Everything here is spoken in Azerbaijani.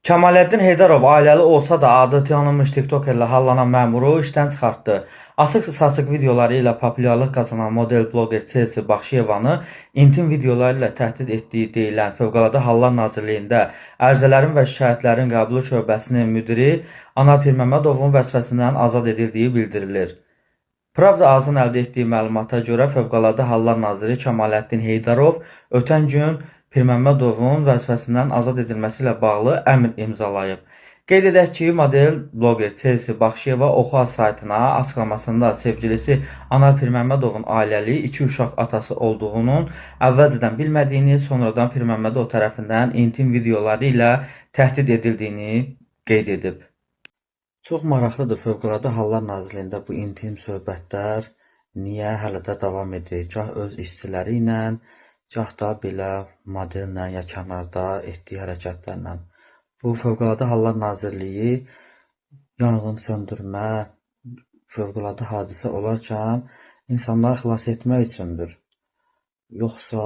Kəmaləddin Heydarov ailəli olsa da adı tanınmış tiktokerlə hallanan məmuru işdən çıxartdı. Açıq-saçıq videoları ilə populyarlıq qazanan model bloqer Çelsi Baxşıyevanı intim videoları ilə təhdid etdiyi deyilən Fövqəladə Hallar Nazirliyində ərizələrin və şikayətlərin qəbulu şöbəsinin müdiri Anar Pirməmmədovun vəzifəsindən azad edildiyi bildirilir. Pravda Az-ın əldə etdiyi məlumata görə Fövqəladə Hallar Naziri Kəmaləddin Heydarov ötən gün Pirməmmədovun vəzifəsindən azad edilməsi ilə bağlı əmr imzalayıb. Qeyd edək ki, model bloqer Çelsi Baxşıyeva Oxu.az saytına açıqlamasında sevgilisi Anar Pirməmmədovun ailəli, iki uşaq atası olduğunun əvvəlcədən bilmədiyini, sonradan Pirməmmədov tərəfindən intim videoları ilə təhdid edildiyini qeyd edib. Çox maraqlıdır, Fövqəladə Hallar Nazirliyində bu intim söhbətlər niyə hələ də davam edir? Gah öz işçiləri ilə, gah da belə modellə ya kənarda etdiyi hərəkətlərlə. Bu Fövqəladə Hallar Nazirliyi yanğın söndürmə, fövqəladə hadisə olarkən insanları xilas etmək üçündür. Yoxsa